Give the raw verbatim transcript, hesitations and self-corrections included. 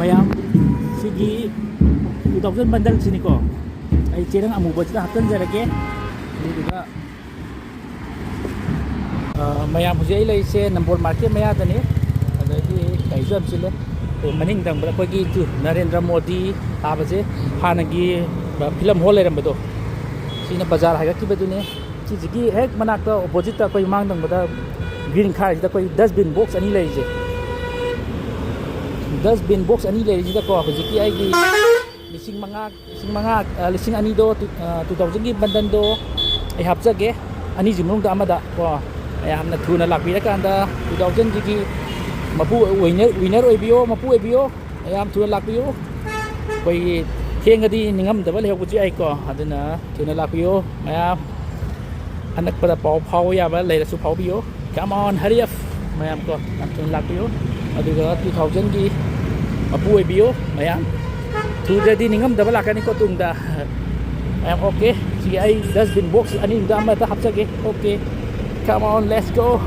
ꯃꯌꯥꯝ, ꯁꯤꯒꯤ two thousand bundle ꯁꯤꯅꯤꯀꯣ꯫ ꯑꯩ ꯆꯦꯔꯪ ꯑꯃꯨꯕꯁꯤꯗ ꯍꯥꯞꯆꯤꯟꯖꯔꯒꯦ꯫ ꯑꯗꯨꯗꯨꯒ, ꯑ, ꯃꯌꯥꯝ, ꯍꯧꯖꯤꯛ ꯑꯩ ꯂꯩꯔꯤꯁꯦ ꯅꯝꯕꯣꯜ ꯃꯥꯔꯀꯦꯠ ꯃꯌꯥꯗꯅꯤ꯫ ꯑꯗꯒꯤ ꯒꯥꯔꯤꯁꯨ ꯌꯥꯝ ꯆꯤꯜꯂꯦ꯫ ꯑꯩꯈꯣꯏ ꯃꯅꯤꯡ ꯊꯪꯕꯗ ꯑꯩꯈꯣꯏꯒꯤ ꯇꯨ-, ꯅꯔꯦꯟꯗ꯭ꯔ ꯃꯣꯗꯤ ꯊꯥꯕꯁꯦ, ꯍꯥꯟꯅꯒꯤ, ꯑ, ꯐꯤꯂꯝ ꯍꯣꯜ ꯂꯩꯔꯝꯕꯗꯣ, ꯁꯤꯅ ꯕꯖꯥꯔ ꯍꯥꯏꯒꯠꯈꯤꯕꯗꯨꯅꯦ꯫ ꯁꯤꯁꯤꯒꯤ ꯍꯦꯛ ꯃꯅꯥꯛꯇ, ꯑꯣꯄꯣꯖꯤꯠꯇ ꯑꯩꯈꯣꯏ ꯃꯥꯡ ꯊꯪꯕꯗ ꯒ꯭ꯔꯤꯟ ꯈꯥꯔꯤꯁꯤꯗ ꯑꯩꯈꯣꯏ dustbin box ꯑꯅꯤ ꯂꯩꯔꯤꯁꯦ꯫ Dustbin box ꯑꯅꯤ ꯂꯩꯔꯤꯁꯤꯗꯀꯣ, ꯍꯧꯖꯤꯛꯀꯤ ꯑꯩꯒꯤ ꯂꯤꯁꯤꯡ ꯃꯉꯥ, ꯂꯤꯁꯤꯡ ꯃꯉꯥ, ꯑ, ꯂꯤꯁꯤꯡ ꯑꯅꯤꯗꯣ, ꯇꯨ-, ꯑ, two thousand ꯒꯤ bundle ꯗꯣ ꯑꯩ ꯍꯥꯞꯆꯒꯦ꯫ ꯑꯅꯤꯁꯤ ꯃꯅꯨꯡꯗ ꯑꯃꯗ ꯀꯣ, ꯃꯌꯥꯝꯅ ꯊꯨꯅ ꯂꯥꯛꯄꯤꯔꯀꯥꯟꯗ two thousand ꯁꯤꯒꯤ ꯃꯄꯨ winner, winner ꯑꯣꯏꯕꯤꯌꯣ, ꯃꯄꯨ ꯑꯣꯏꯕꯤꯌꯣ꯫ ꯃꯌꯥꯝ ꯊꯨꯅ ꯂꯥꯛꯄꯤꯌꯨ꯫ ꯑꯩꯈꯣꯏꯒꯤ ꯊꯦꯡꯉꯗꯤ ꯅꯤꯡꯉꯝꯗꯕ ꯂꯩꯍꯧꯕꯁꯨ ꯌꯥꯏꯀꯣ, ꯑꯗꯨꯅ ꯊꯨꯅ ꯂꯥꯛꯄꯤꯌꯨ ꯃꯌꯥꯝ꯫ ꯑꯅꯛꯄꯗ ꯄꯥꯎ ꯐꯥꯎꯕ ꯌꯥꯕ ꯂꯩꯔꯁꯨ ꯐꯥꯎꯕꯤꯌꯨ꯫ Come on, hurry up ꯃꯌꯥꯝ ꯀꯣ, ꯌꯥꯝ ꯊꯨꯅ ꯂꯥꯛꯄꯤꯌꯨ꯫ ꯑꯗꯨꯒ two thousand ꯒꯤ ꯃꯄꯨ ꯑꯣꯏꯕꯤꯌꯨ ꯃꯌꯥꯝ꯫ ꯊꯨꯗ꯭ꯔꯗꯤ ꯅꯤꯡꯉꯝꯗꯕ ꯂꯥꯛꯀꯅꯤꯀꯣ ꯇꯨꯡꯗ꯫ ꯃꯌꯥꯝ, okay, ꯁꯤꯒꯤ ꯑꯩ dustbin box ꯑꯅꯤꯗꯨꯗ ꯑꯃꯗ ꯍꯥꯞꯆꯒꯦ꯫ Okay, come on, let's go꯫